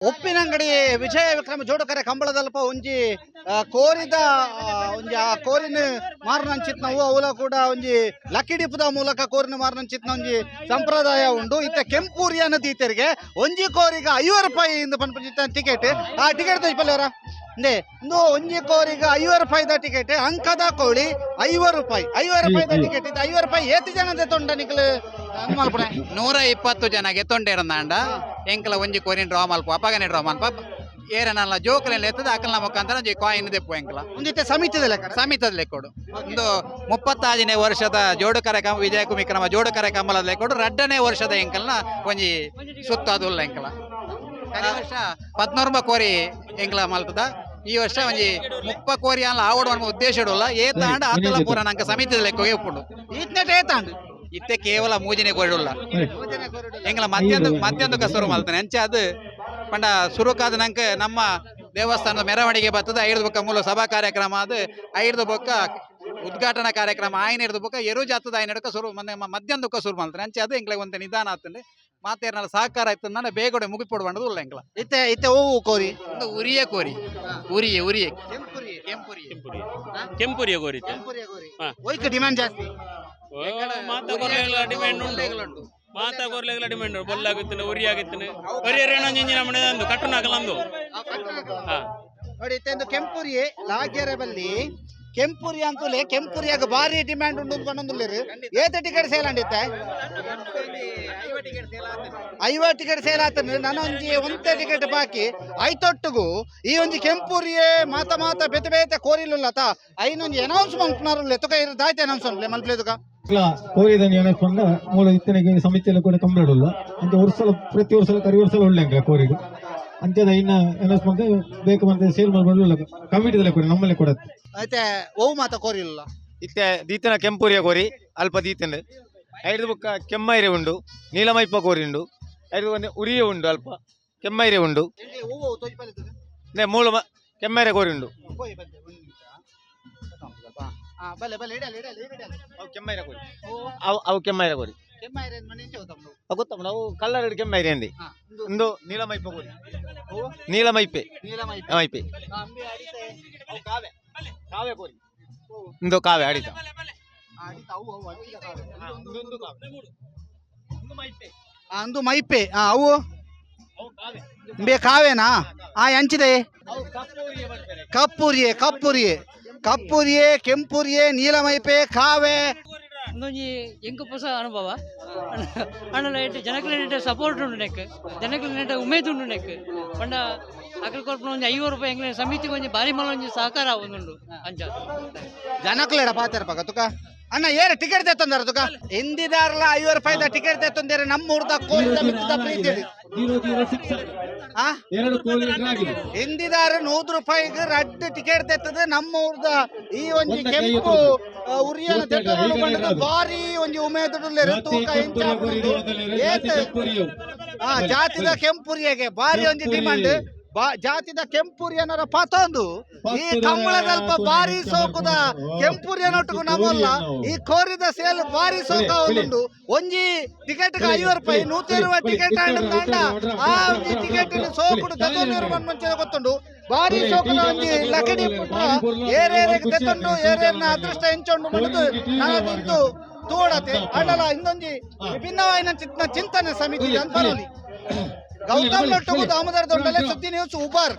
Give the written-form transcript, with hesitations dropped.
Uppinangady Vijaya Vikrama Jodukare ಕಂಬಳದಲ್ಪ ಒಂಜಿ ಕೋರಿದ ಒಂಜಿ ಆ ಕೋರಿನ ಮಾರುನಂಚಿತ್ನವು ಅವಲ ಕೂಡ ಒಂಜಿ ಲಕ್ಕಿ ಡಿಪ್ಪುದ ಮೂಲಕ ಕೋರಿನ ಮಾರುನಂಚಿತ್ನ ಒಂಜಿ ಸಂಪ್ರದಾಯ ಉಂಡು. ಇತ್ತೆ ಕೆಂಪೂರಿಯನ ದೀತೆರಿಗೆ ಒಂಜಿ ಕೋರಿಗ 50 ರೂಪಾಯಿ ಇಂದು ಪನ್ಪುಂಚಿತ್ತ ಟಿಕೆಟ್. ಆ ಟಿಕೆಟ್ ತೋಜಿಪಲ್ಲೇರ ಇಂದೆ. ಇಂದು ಒಂಜಿ ಕೋರಿಗ 50 ರೂಪಾಯಿದ ಟಿಕೆಟ್. ಅಂಕದ ಕೋಳಿ 50 ರೂಪಾಯಿ, 50 ರೂಪಾಯಿದ ಟಿಕೆಟ್ ಇದು. 50 ರೂಪಾಯಿ ಏತ್ ಜನ ತೊಂಡ ನಿಕ್ಲು ಮಲ್ಪುಣೆ? 120 ಜನಗೆ ತೊಂಡೆರಂದಾಂಡ ಎಂಕಲ ಒಂಜಿ ಕೋರಿನ ಡ್ರಾ ಮಲ್ಪ, ಅಪಗನೆ ಡ್ರಾ ಮಲ್ಪ. ಏರನಲ್ಲ ಜೋಕುಲೆಲ್ಲ ಎತ್ತದ ಅಕಲ್ನ ಮುಖಾಂತರ ಒಂಜಿ ಕಾಯಿನ್ ದೆಪ್ಪು ಎಂಕಲ. ಒಂದಿತ್ತೆ ಸಮಿತಿದ ಲೆಕ್ಕ. ಸಮಿತದ ಲೆಕ್ಕೊಡು. ಒಂದು 36ನೇ ವರ್ಷದ ಜೋಡುಕರೆ ಕಂಬ, ವಿಜಯ ವಿಕ್ರಮ ಜೋಡುಕರೆ ಕಂಬಲದ ಲೆಕ್ಕೊಡು. 2ನೇ ವರ್ಷದ ಎಂಕಲ್ನ ಒಂಜಿ ಸುತ್ತ ಅದುಲ್ಲ ಎಂಕಲ. ಕರಿ ವರ್ಷ 14 ಕೋರಿ ಎಂಕಲ ಮಲ್ತದ. ಈ ವರ್ಷ ಒಂಜಿ 30 ಕೋರಿ ಅಲ್ಲ ಆವಡು ಅನ್ನೋ ಉದ್ದೇಶ ಇಡಲ್ಲ. ಏತಾಂಡ ಆತಲ ಪೂರ ನಂಕ ಸಮಿತಿದ ಲೆಕ್ಕೊಗೆ ಉಪ್ಪುಂಡು. ಈತ್ನೆಟ್ ಏತಾಂಡ್? ಇತ್ತೆ ಕೇವಲ ಮೂಜಿನೇ ಕೋರಿ ಉಲ್ಲ ಎಂಕಲ. ಮಧ್ಯಾಹ್ನ ಮಧ್ಯಾಹ್ನಕ್ಕೆ ಶುರು ಮಲ್ತಾನೆ. ಅಂಚೆ ಅದು ಪಂಡ ಸುರುಕಾದ ನಂಗೆ ನಮ್ಮ ದೇವಸ್ಥಾನದ ಮೆರವಣಿಗೆ ಬರ್ತದೆ. ಐದು ಬೊಕ್ಕ ಮೂಲ ಸಭಾ ಕಾರ್ಯಕ್ರಮ, ಅದು ಐದು ಬೊಕ್ಕ ಉದ್ಘಾಟನಾ ಕಾರ್ಯಕ್ರಮ ಆಯ್ನ ಹಿಡ್ದು ಬೊಕ್ಕ ಎರು ಜಾತದ ಆಯ್ನ ಹಿಡ್ಕ ಶುರು ಮಧ್ಯಾಹ್ನಕ್ಕೆ ಶುರು ಮಾಡ್ತಾನೆ. ಅಂಚೆ ಅದು ಎಂಕ್ಲೆ ಒಂತೆ ನಿಧಾನ ಆಗ್ತದೆ. ಮಾತೇರ್ನಲ್ಲ ಸಹಕಾರ ಆಯ್ತು ನಾನು ಬೇಗಡೆ ಮುಗಿಪೊಡು ಬಂಡದು ಉಲ್ಲ ಎಂಕ್ಲ. ಇತ್ತೆ ಇತ್ತೆ ಓವು ಕೋರಿ? ಒಂದು ಉರಿಯೇ ಕೋರಿ, ಉರಿಯೇ ಉರಿಯೇ. ಕೆಂಪುರಿ. ಕೆಂಪುರಿ. ಕೆಂಪುರಿಯ ಕೋರಿತೆ. ಹಾ. ಒಯ್ಕ್ ಡಿಮ್ಯಾಂಡ್ ಜಾಸ್ತಿ? ಮಾತಾ ಕೊರ್ಲೆಗಳ ಡಿಮ್ಯಾಂಡ್ ಉಂಟು, ಮಾತಾ ಕೊರ್ಲೆಗಳ ಡಿಮ್ಯಾಂಡ್ ಉಂಟು. ಬೊಲ್ಲಾಗುತ್ತಾನೆ, ಉರಿ ಆಗುತ್ತಾನೆ. ಹೊರಿಯರ್ ಏನೋ ಇಂಜಿನ ಮನೆ ಅಂದು ಕಟ್ಟುನಾಕಲ ಅಂದು. ಹಾ. ನೋಡಿ, ಇತ್ತೆ ಕೆಂಪುರಿ ಲಾಗ್ಯರ ಬಲ್ಲಿ ಕೆಂಪುರಿ ಅಂತಲೇ. ಕೆಂಪುರಿಯಾಗ ಭಾರಿ ಡಿಮ್ಯಾಂಡ್ ಉಂಟು ಪನ್ನೊಂದುಲ್ಲೆರ್. ಏತ ಟಿಕೆಟ್ ಸೇಲ್ ಅಂಡಿತ್ತೆ? 50 ಟಿಕೆಟ್ ಸೇಲ್ ಆತಂದ್ರೆ ನಾನು ಒಂಜಿ ಒಂತೆ ಟಿಕೆಟ್ ಬಾಕಿ. ಐತೊಟ್ಟುಗು ಈ ಒಂಜಿ ಕೆಂಪುರಿಯೇ ಮಾತ ಮಾತ ಬೇತೆ ಬೇತೆ ಕೋರಿಲುಲ್ಲ. ಐನೊಂಜಿ ಅನೌನ್ಸ್ ಮಲ್ಪುನಾರುಲ್ಲೆ. ತುಕ ಇರು ದಾಯ್ತೆ ಅನೌನ್ಸ್ ಮಲ್ಪಲೆ ಮಲ್ಪಲೆ ತುಕ. ಕೋರಿದ ಪಂಡ ಮೂಲ ಇತ್ತನೆಗೆ ಸಮಿತಿಯಲ್ಲಿ ಕೂಡ ಕಂಪ್ಲೇಂಟ್ ಉಲ್ಲ ಅಂತ. ವರ್ಷಲ ಪ್ರತಿ ವರ್ಷಲ ಕರಿ ವರ್ಷಲ ಒಳ್ಳೆ ಅಂಕಲ ಕೋರಿಗು ಅಂತ್ಯದ ಇನ್ನ ಅನೌನ್ಸ್ ಬಂದು ಬೇಕು ಬಂದು ಸೇಲ್ ಮಾಡ್ಬಂದು ಕಮಿಟಿದಲ್ಲೇ ಕೂಡ ನಮ್ಮಲ್ಲೇ ಕೂಡ. ಐತೆ ಓವು ಮಾತ ಕೋರಿಲ್ಲ? ಇತ್ತೆ ದೀತನ ಕೆಂಪುರಿಯ ಕೋರಿ ಅಲ್ಪ ದೀತನ. ಐದು ಬೊಕ್ಕ ಕೆಮ್ಮೈರೆ ಉಂಡು, ನೀಲಮೈಪ ಕೋರಿ ಉಂಡು. ಐದು ಒಂದು ಉರಿಯ ಉಂಡು, ಅಲ್ಪ ಕೆಮ್ಮೈರೆ ಉಂಡು. ಓವು ತೋಜಿಪಲೆ ತುಕ. ನೆ ಮೂಲ ಕೆಮ್ಮೈರೆ ಕೋರಿ ಉಂಡು. ಪೋಯಿ ಬಲ್ಲೆ ಒಂದು ನಿಮಿಷ. ಆ ಬಲ್ಲೆ ಬಲ್ಲೆ ಇಡಲೆ ಇಡಲೆ ಇಡಲೆ. ಅವು ಕೆಮ್ಮೈರೆ ಕೋರಿ. ಅವು ಅವು ಕೆಮ್ಮೈರೆ ಕೋರಿ. ಕೆಮ್ಮೈರೆ ಮನೆ ಚೌತಮ್ಮ. ಅವು ಗೊತ್ತಮ್ಮ, ನಾವು ಕಲ್ಲರ್ ಕೆಮ್ಮೈರೆ ಅಂದಿ. ಹಾ. ಒಂದು ನೀಲಮೈಪ ಕೋರಿ, ನೀಲಮೈಪೆ. ನೀಲಮೈಪೆ. ಮೈಪೆ. ಅಂಬಿ ಅಡಿತೆ. ಅವು ಕಾವೆ, ಕಾವೆ ಕೋರಿ. ಒಂದು ಕಾವೆ ಅಡಿತ. ಅಡಿತ ಅವು ಅವು ಅಡಿತ ಕಾವೆ. ಒಂದು ಕಾವೆ. ಆ, ಅಂದು ಮೈಪೆ. ಆ, ಅವು ಬೇ ಕಾವೇನಾ? ಆ ಎಂಚಿದೆ ಕಪ್ಪುರಿಯೆ ಕಪ್ಪುರಿಯೆ ಕಪ್ಪುರಿಯೆ ಕೆಂಪುರಿಯೆ ನೀಲಮೈಪೆ ಕಾವೆ. ಒಂದೊಂಜಿ ಎಂಕ್ ಪೊಸ ಅನುಭವ ಅಣ್ಣಲ. ಎಡ್ಡೆ ಜನಕ್ಲೆನ ಸಪೋರ್ಟ್ ಉಂಡು ನೆಕ್, ಜನಕ್ಲೆನ ಉಮೇದ್ ಉಂಡು ನೆಕ್. ಪಂಡ ಅಕಲ್ ಕೊರ್ಪುನ ಒಂಜಿ 50 ರೂಪಾಯಿ ಎಂಕ್ಲೆನ ಸಮಿತಿಗೆ ಒಂಜಿ ಬಾರಿ ಮಲ್ಲ ಒಂಜಿ ಸಹಕಾರ ಆವೊಂದುಂಡು ಅಂಚ. ಜನಕ್ಲೆಡ ಪಾತೆರ ಪಗ ತುಕ. ಅಣ್ಣ, ಏರ ಟಿಕೆಟ್ ತೆತ್ತೊಂದಾರ ತುಕ. ಹಿಂದಿದಾರಲ್ಲ 50 ರೂಪಾಯಿದ ಟಿಕೆಟ್ ತೆತ್ತೊಂದೇರೆ. ನಮ್ಮ ಊರ್ದ ಕೋರಿದ ಮಿತ್ತದ ಪ್ರೀತಿ ಇದು. 006. ಆ ಎರಡು ಕೋಳಿ ಆಗಿದೆ. ಹಿಂದಿದಾರ 100 ರೂಪಾಯಿಗೆ ರಡ್ಡು ಟಿಕೆಟ್ ತೆತ್ತದ. ನಮ್ಮ ಊರ್ದ ಈ ಒಂಜಿ ಒಂದ ಕೈ ಕೆಂಪು ಎತ್ತುದು. ಉರಿಯನ ಇವತ್ತೆರಡು, ತೆತ್ತೊಂದು ಐದನೇ ಬಂಡದ ರಾದು. ಭಾರಿ ಒಂಜಿ ಉಮೇದುಡುಲ್ಲೆರ್. ಜಾತಿ ತೂಕ ಎಂಚ ಕೆಂಪುರಿಯ ಕೋರಿ ಆಪುಂಡು? ಜಾತಿ ಏತ್? ಕೆಂಪುರಿಯು. ಆ ಜಾತಿದ ಕೆಂಪುರಿಯಗೆ ಭಾರಿ ಒಂಜಿ ಕೆಂಪುರಿ. ಡಿಮಾಂಡ್. ಜಾತಿದ ಕೆಂಪುರಿಯನರ ಪತೊಂದು ಈ ಪತ್ತುದ ಕಂಬಳದಲ್ಪ ಭಾರಿ ಹೆಚ್ಚ ಸೋಕುದ ಮಾಡ್ಕೊಂಡು. ಕೆಂಪುರಿಯನೊಟ್ಟಿಗೂ ನಮ್ಮಲ್ಲ. ಕೋರಿಯನ್ನು. ಈ ಕೋರಿದ ಸೇಲ್ ಭಾರಿ ಸೋಕ ಹುಲಿ, ಉಂಡು. ಒಂಜಿ ಟಿಕೆಟ್ ಹುಲಿ, 50 ರೂಪಾಯಿ, ಹುಲಿ, 120 ಹುಲಿ, ಟಿಕೆಟ್ ಹುಲಿ, ಆಂಡ ಹುಲಿ, ಆ ಹುಲಿ, ಒಂಜಿ ಹುಲಿ, ಟಿಕೆಟ್ ಹುಲಿ, ಸೋಕುಡು ಹುಲಿ, ತೆತ್ತೊಂದು ಹುಲಿ, ಮುಂಚೆ ಗೊತ್ತುಂಡು. ಭಾರಿ ಹುಲಿ, ಸೋಕುದ ಟೀ ಒಂಜಿ ಜನ ಲಕಡಿ ಹುಲಿ, ಪುಟ್ಟ ಭಾರಿ ಪೊರ್ಲು, ಏರೇರಿಗೆ ಖುಷಿ ತೆತ್ತೊಂಡು ಆಗ್ತದೆ, ಏರೇರ್ನ ಜನ ಅದೃಷ್ಟ ಎಂಚೊಂಡು ಮಣದು ಕೋಳಿ ಟೀ ನಾನು ಜನ ನಿಂತು ತೋಡತೆ ಅಣ್ಣಲ. ಇನ್ನೊಂಜಿ ವಿಭಿನ್ನವಾಯಿನ ಚಿಂತನೆ ಸಮಿತಿ ಹುಲಿ, ಅನ್ಪನೋಲಿ. ಗೌತಮ್ ಹುಲಿ, ನೊಟ್ಟುಗು ಹುಲಿ. ದಾಮೋದರ ದೊಡ್ಡಲೆ, ಹುಲಿ. ಸುದ್ದಿ ನ್ಯೂಸ್, ಉಬಾರ್.